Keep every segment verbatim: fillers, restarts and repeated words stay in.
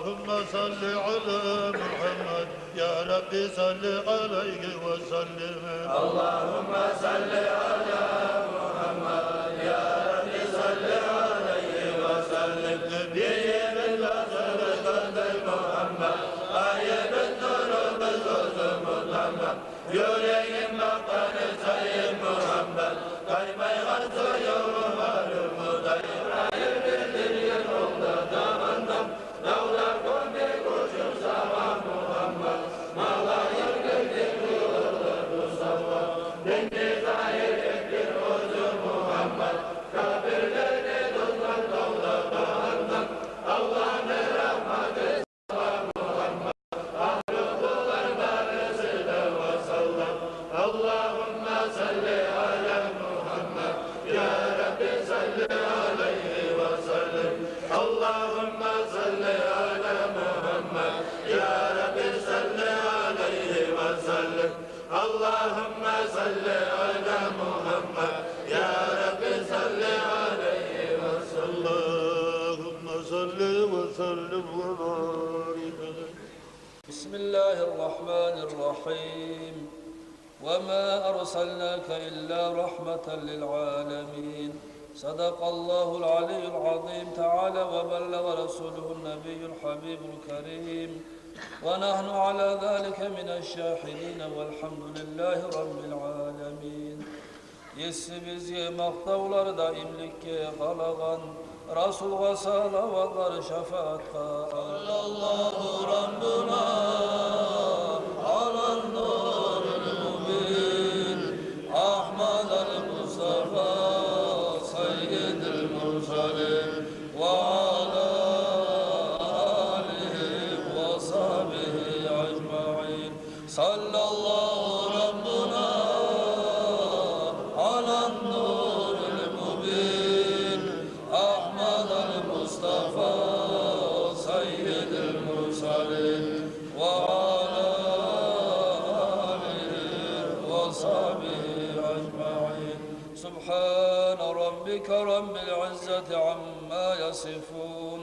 اللهم صل على محمد، يا رب صل عليه وسلم. اللهم صل على محمد، يا رب صل عليه وسلم. Набийибиз асгьабы къатил Мугьаммат, айыбын тюгюл биз оьзю Мугьаммат. Юрегим макътанып сайын Мугьаммат, къаймайгъан сюювю бар Худай. Ибрагьим билдирген олда дагъындан, давлар кёмек учун сагъа Мугьаммат. Малайик гелди къылды бусагъа, динни загьир этди оьзю Мугьаммат. Капирлени тутгъан давлар дагъындан, Аллагьны рагьматы اللهم صل على محمد، يا رب صل عليه وسلم. اللهم صل على محمد، يا رب صل عليه وسلم. اللهم صل على محمد، يا رب صل عليه وسلم. اللهم صل وسلم وبارك عليه. بسم الله الرحمن الرحيم. وما أرسلناك إلا رحمة للعالمين. صدق الله العلي العظيم تعالى وبلغ رسوله النبي الحبيب الكريم. ونحن على ذلك من الشاهدين والحمد لله رب العالمين. Есибизге макътавлар даимликге къалагъан, Расулгъа салаватлар шафаатгъа. صلى الله ربنا على النور المبين، أحمد المصطفى سيد المرسلين، وعلى آله وصحبه أجمعين. صلى الله ربنا على النور المبين، أحمد المصطفى سيد المرسلين، وعلى آله وصحبه أجمعين. سبحان ربك رب العزة عما يصفون،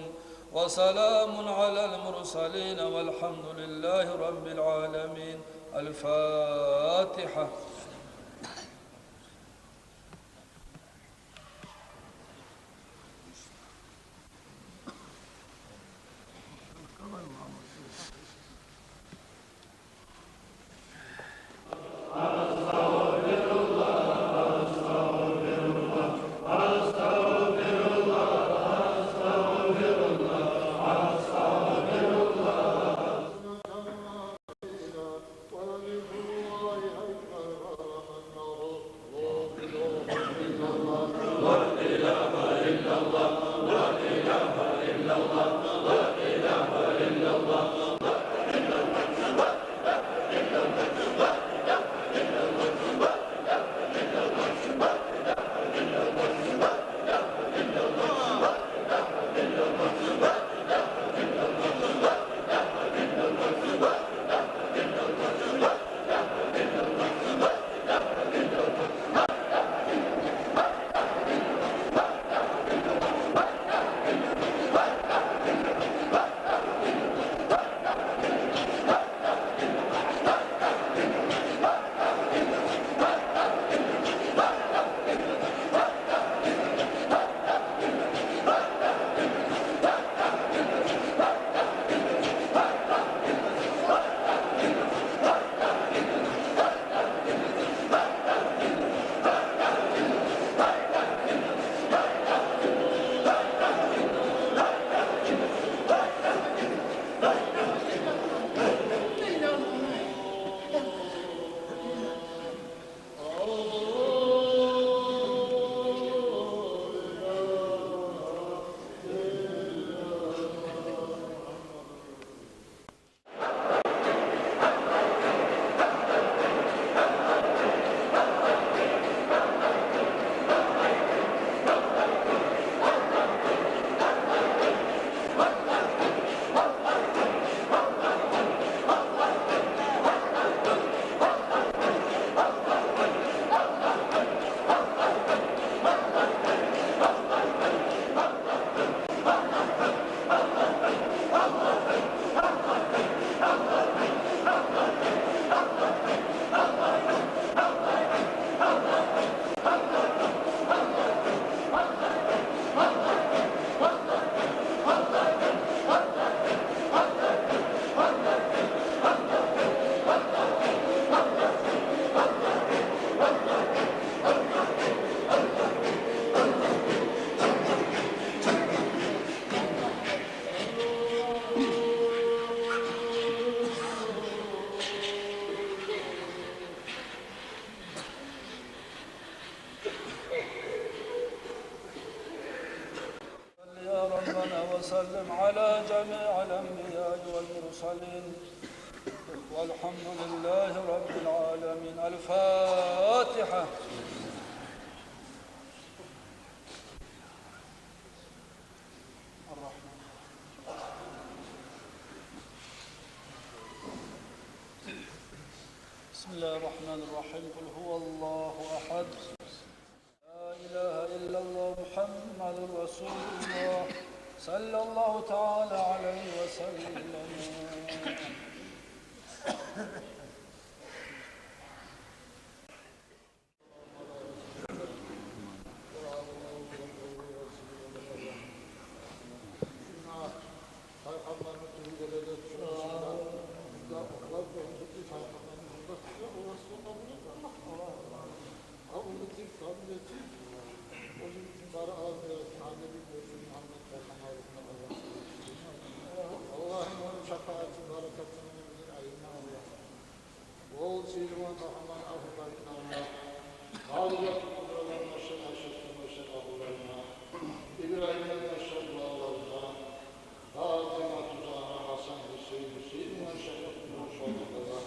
وسلام على المرسلين، والحمد لله رب العالمين. الفاتحة. على جميع الأنبياء والمرسلين، والحمد لله رب العالمين. الفاتحة. الرحمن. بسم الله الرحمن الرحيم. قل هو الله أحد. لا إله إلا الله محمد رسول الله. صلى الله تعالى عليه وسلم. Аллагьым ону шапаатыны баракатындан бизин айырма, Аллагь. Ол сыйлы Мугьаммат агьлуларына, халилер, къубурларына, шагьатларына, шагьатларына, Ибрагьимлерине, шагьатларына, Фатима, Загьра, Гьасан, Гьусейин, Гьусейин булан шагьатларына, шагьатларына,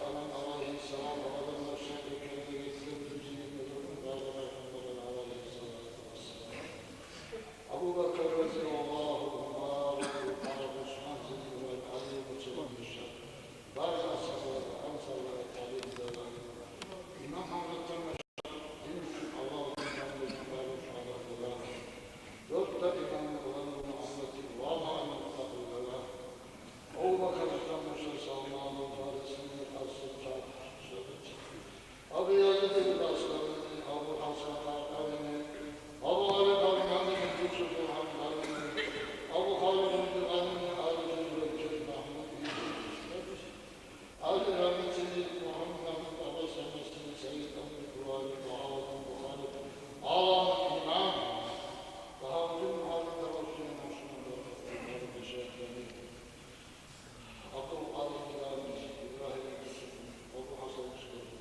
Адам алайгьиссалам, Адам шагьат экенлиги гетген бизин бизин пайхаммар алайгьиссалату вассалам. Абу Бакр разияллагьу, Умар, Умар, Усман, Зулкарнайн, Али, Муса, Муса, бары асгьабалар, ансарлар, табиинлер, имам Агьмаддан башлап, дин учун Аллагь учун жан берген бары шагьатларына, дёрт де имамны уланы Мугьаммадны валлагьи муттакъилеге, Абу Бакрдан башлап, Салманны, Фарисни, Къасимни, Абу Язид аль-Бастамини, Абу Гьасан Къаркъарини, Абу Али Къарманини, Юсуф аль-Гьамданини, Абу Халид аль-Гьанини, Али Жувайрини, Махмуд ибн Али Рамитини, Мугьаммад Аббас Гьаммасини, Саид Амир Курани, Багьавуддин Бухари, Аллама имам Багьавуддин Бухари, Тагьавуддин Махсуман, Абдул Къадир Жилани, Ибрагьим Юсуф, Абу Гьасан Ишкали,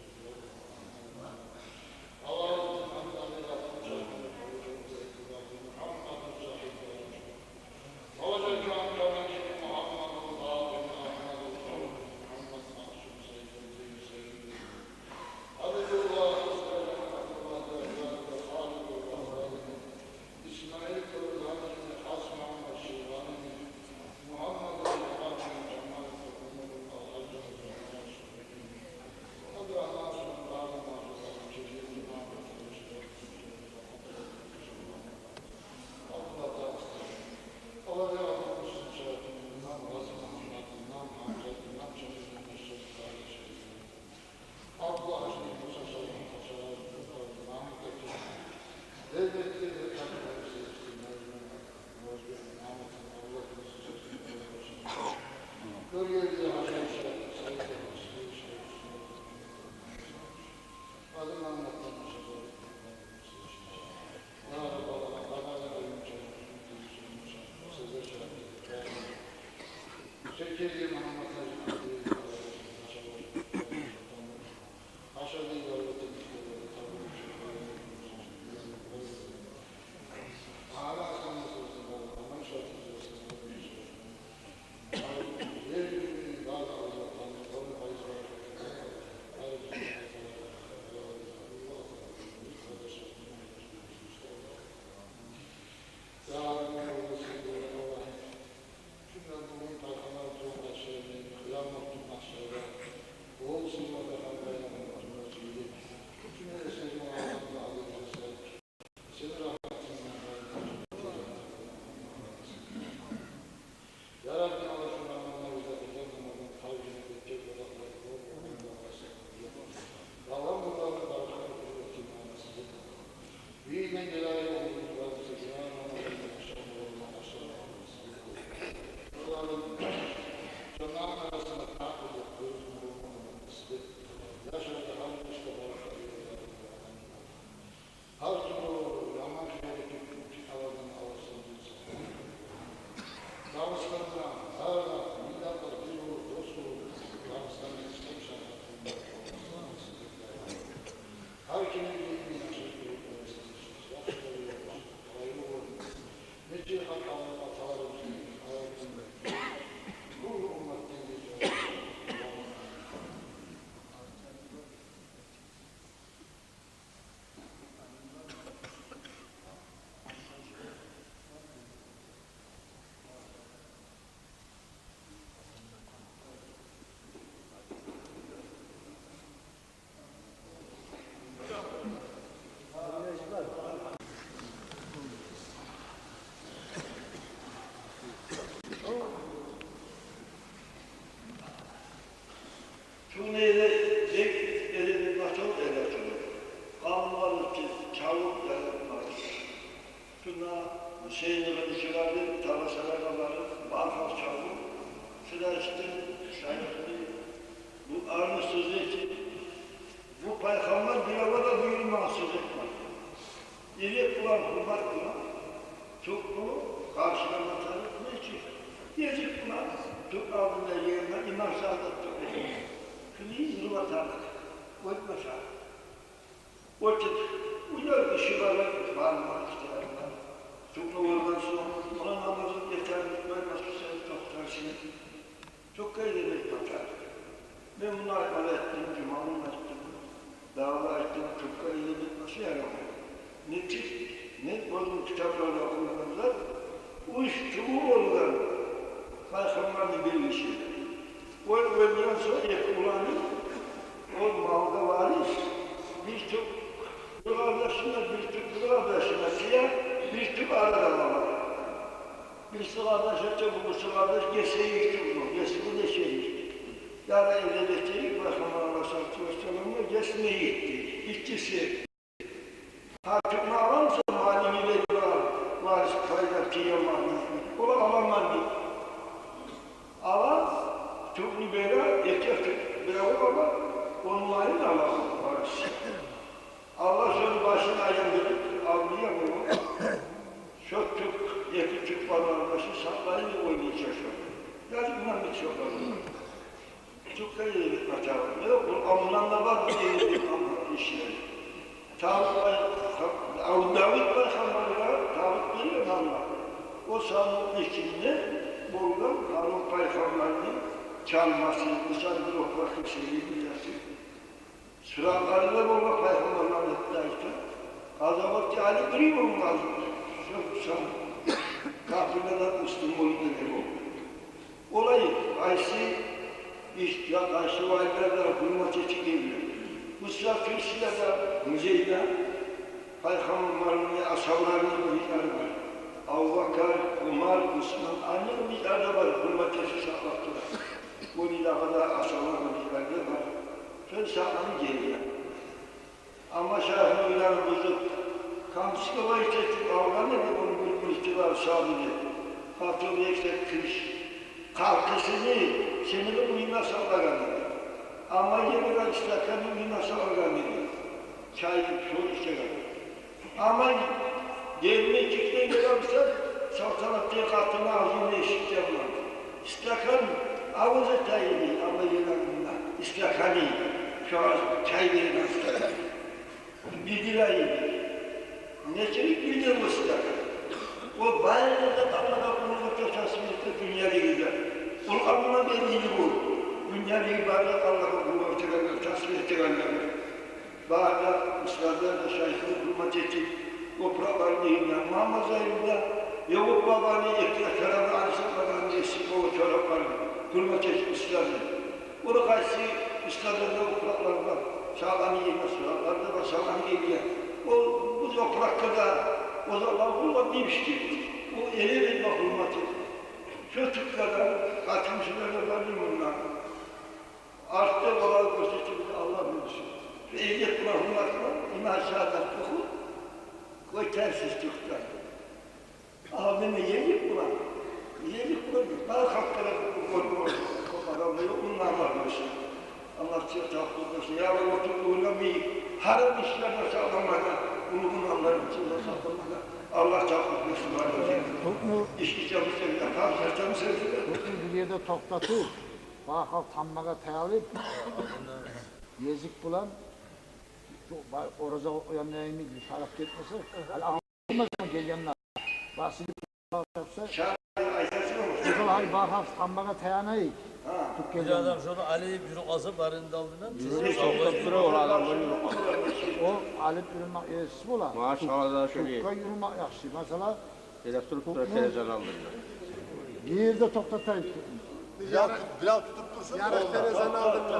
Аллагь Мугьаммад Али Гьасан Шайхуни, Мугьаммад Шахид, Мугьаммад Мугьаммад Мугьаммад Мугьаммад Мугьаммад Махсум Сайфуддин Сайфуддин, Абдуллагь Хусайин, Абдуллагь Дагъистани, Халид Багъдади, Исмаил Тургъанини, Хасман Ширванини, Мугьаммад Жамалини, Жамал Умарини, Алгьажи Жамал Ширванини, Абдурагьман Султанов, Абдуллагь Чирвини, Мугьаммад Ширвани, Абдуллагь Дагъистани, Аллагь Абдулмугьсин Шарифини, имам Гъази Мугьаммад, имам Гьамзат, имам Шамилни, Шариф Шарифини, Абдуллагь Гьажини, Муса Шарифни, Шариф Мугьаммад Аким, Дербентдеги Абдуллагь Саид, Мугьаммад Мугьаммад, Абдуллагь Муса Шарифни, Гёргенли Гьажи Шариф, Саид Шариф, Саид Шариф, Гъази Мугьаммаддан Муса Шариф, Гьар тюрлю яман хыяллы питналардан Аллагь сакъласын. Дагъыстанда гьар миллетлер бир болуп, дос болуп, Дагъыстанда ислам шагьатлыгъын гьар кимни динин яхшы гёрюп, яхшы гёрюп, къолайлы болуп, нече хаталар, аталар Гезип турабыз, тюп алдында ерде имам Саадат тюп эди. Шуну йылатады, оьтмесе. Оьтюп, уьйлер иши бар, бармагъа ихтияр бар. Тюпню ургъан сонг, муна намазын гетер, уьтмей, масгьатда токътарсыз. Тюпге гелип бакъар. Мен муну айтмагъа этдим, жумагюн айтдым. Дагъы да айтдым, тюпге гелип бакъмаса ярамай. Нечик, мен оьзюм китапларда охугъан зат, уьч тюбю болгъан пайхаммарны белгиси. Ол оьлген сонг эки уланы, ол малгъа варис, бир тюп бир къардашына, бир тюп бир къардашына тие, бир тюп арада къала. Бириси къардаш эте, бу, бириси къардаш гесейик тюпню, гесейик, гесейик. Яда эвлет этейик, Пайхаммар алайгьиссалату вассаламгъа гесмейик дей. Иккиси. Гьар тюпню аламысан, малынгны берип ал, варис пайда тийе малынга. Ол аламан дей. Ала, тюпню бере, эки тюп, бирев ала, ону малын ала варис. Аллагь шону башын айландырып, авлия болгъан. Шо тюп, эки тюп бар, башын сакълай, ойлай чашар. Языкъ, муна бир чакъы. Тюпге гелип бакъар. Ёкъ, бу амундан да бар, бу гелип бакъар ишлер. Тавут пай-, Абу Давуд пайхаммаргъа тавут берген Аллагь. О сандыкъны ичинде болгъан Гьарун пайхаммарны чалмасы, мисал, бир опуракъ кесегин билесиз. Суратлары да болгъан пайхаммарланы, гьатта айта. Азабат гелип, бир болгъан, шо сандыкъ капирлерден уьстюн болуп гелген болгъан. Олай, къайсы иш-, я къайсы валилер де гьюрмат этип гелген. Бу сагьат Турцияларда музейде Пайхаммарны асгьабаларыны бийиклери бар. Абубакар, Умар, Усман, Али бийиклер де бар, гьюрмат этип сакълап тура. О дагъы да асгьабаларыны бийиклери де бар. Шо сагьатланы гелген. Амма шайыхны ойларын бузуп, камчыгъа этип алгъан эди, ону бир мурту бар сабийни. Къатынгъа этсе тынч. Къалкъысыны сени де уьюнге сакълагъан эди. Амма гелеген истаканны уьюнге сакълагъан эди. Чай, шо ичеген. Амма гелип чыкъгъан гелсе, салтанатгъа къатынгны авзунда эшикде булан. Истакан авуз этейди, амма гелегенде истаканы, шогъар чай берген истакан. Билдирейди. Нечик билдирди бу истакан? О бары да Аллагьгъа къуллукъ этеген, тасбигь этеген дюньялыгъы да. Къуръанына белгили бу. Дюньялыгъы бары да Аллагьгъа къуллукъ этегенлер, тасбигь этегенлер. Бары да устазлар да шайыхны гьюрмат этип, опуракъланы гийген, мамазайында Ягъуб бабаны эки тарапгъа ансакълагъан эсги о тарапгъа гьюрмат этип устазы. О да къайсы устазларда опуракълар бар, сагьатланы гийген, суратлар да бар, сагьатланы гийген. О, бу опуракъгъа да, о затлар булан бир ишди. О эре бермей гьюрмат этип. Шо тюпге де, къатынгишилер де бар мунда. Артда олар гёрсетип, Аллагь билсин. Эйдек булан гьюрмат этип, имам Саадат охуп, гётерсиз тюпден. Алдына гелип булан, гелип булан, бар халкъгъа да гёрюп, гёрюп, гёрюп, Аллагь билсин. Аллагь сизге тавфикъ берсин. Я Аллагь, о тюп уьйренмей, гьарам ишлерден сакъланмагъа, уллу гюнагьлардан сакъланмагъа Аллагь тавфикъ берсин. Тюпню, иши чабышса, тапшырсам сизге. Тюпню бир ерде токътатып, бары халкъ тамбагъа таялып, гезик булан, шу ба-, ораза уянайымыз, бир тарап гетмесе, гьали англамасмы гелгенлер? Басылып чапса. Шагьат айтасыз мисал, гьали бары халкъ тамбагъа таянайыкъ. Гьа. Тюпге гелгенлер. Бир адам шону алып юрюп къалса, барын да алдындан. Юрюп къалса, о адам юрюп къалса. О алып юрюмек ерсиз бола. Машаллагь, шо тюпге юрюмек яхшы. Масала, Терезени туруп тура, терезени алдында. Бир ерде токътатайыкъ. Бирев, бирев тутуп турсун. Ярыкъ терезени алдында.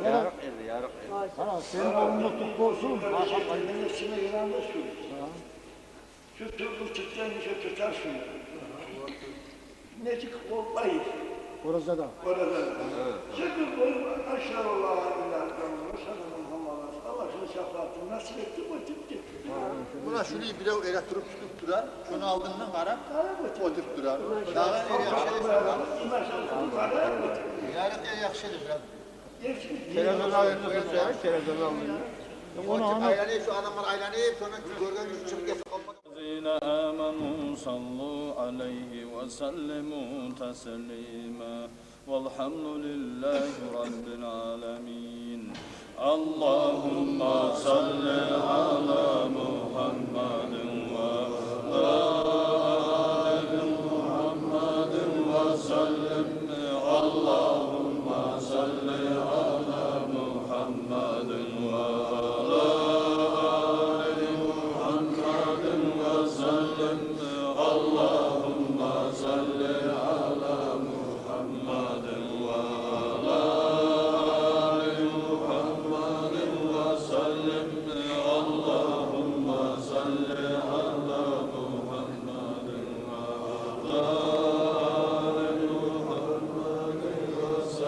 Ярыкъ ерде, ярыкъ ерде. Гьа, сени оьзюнг де тюп болсун. Мен сени янымда шо. Гьа. Шо тюпню тутгъан киши тутар шону. Нечик къоллай? Оразада. Оразада. Гьа. Шо тюп къоюп, ашгьаду ан ла илагьа иллаллагь ва ашгьаду анна Мугьаммадан расулуллагь. Аллагь шону шапаатын насип этди, оьтюп гетди. Муна шулай бирев эретуруп тутуп турар, шону алдындан къарап оьтюп турар. Дагъы не яхшы эди? Ярыкъ яхшы эди, брат. Терезени алдында турса, терезени алдында. Ону айланып, шо адамлар айланып, шону гёрген киши чыгъып гетип къалмагъан. الذين آمنوا صلوا عليه وسلموا تسليما. والحمد لله رب العالمين. اللهم صل على محمد وعلى آل محمد وسلم. اللهم صل على محمد وعلى آل محمد وسلم. اللهم صل على محمد وعلى آل محمد وسلم. اللهم صل على محمد وعلى آل محمد وسلم.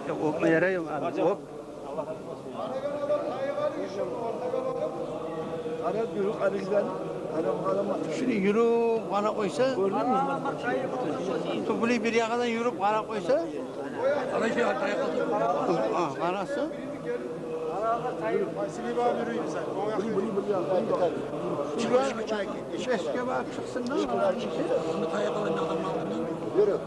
Yok, öpme yere yok abi. Öp. Şunu yürüp bana koysa, tüpülü bir yakadan yürüp bana koysa, ha, anası. Çıkar, eşke bak çıksın da. Yürü.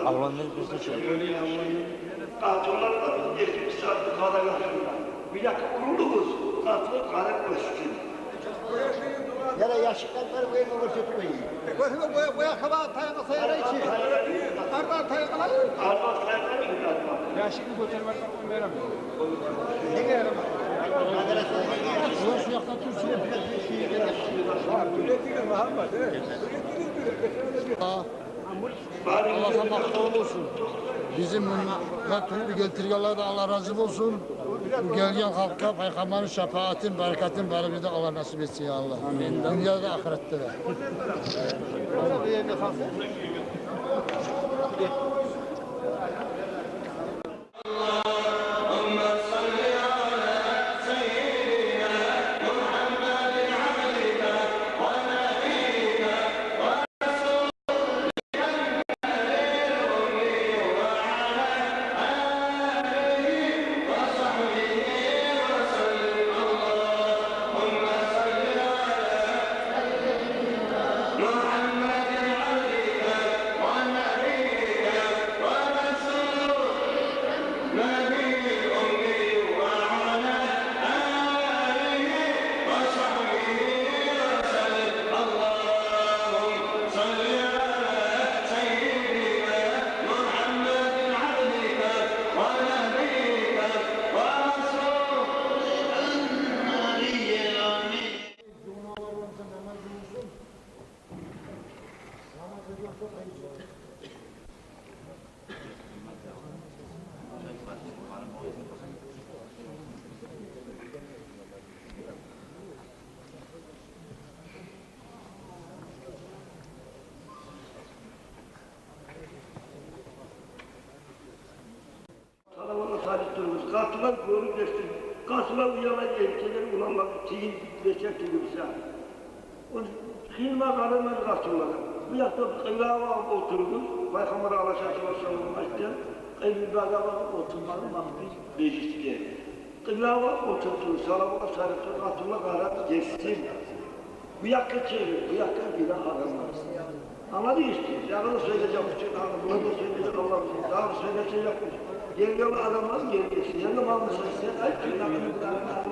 Avlandan gitmesin için. Kartonlar da erkek bir saat bu kadar yakında. Bir dakika, uğurlu olsun. Kartonlar kadar koysun. Yere yaşlıklar var, bu evde görsetmeyin. Boya, boya, boya kaba tayağı sayara içi. Arba tayağı. Arba tayağı mı? Yaşını götürmek. Ulan şu yaktan tut, şu yaktan. Ha. Аллагьгъа макътав болсун. Бизин мунда тюркню гелтиргенлерден Аллагь рази болсун. Бу гелген халкъгъа пайхаммарны шапаатын, баракатын барыбызгъа да Аллагь насип этсин, я Аллагь. Амин. Дюньяда да, ахыратда да. Салаватгъа салып туругъуз. Къатынлар гёрюп эшитсин. Къатынлар уяла, эркеклер уланлар тыйын берсе тыйылса. О хыйынлагъа къарамай къатынлар. Бу якъда къыблагъа багъып олтуругъуз. Пайхаммар алайгьиссалату вассалам айтгъан, къыблагъа багъып олтурмагъа макътав межитде. Къыблагъа багъып олтуругъуз. Салаватгъа салып къатынлар къарап гечсин. Бу якъгъа чевир, бу якъгъа гире къарамай. Англадыгъыз чы? Ягъы да сёйлежек учун, аны, муну да сёйлежек Аллагь учун, дагъы сёйлежек учун. Гелген адамлар гелсин. Янда болмаса, сен айт, сен айт.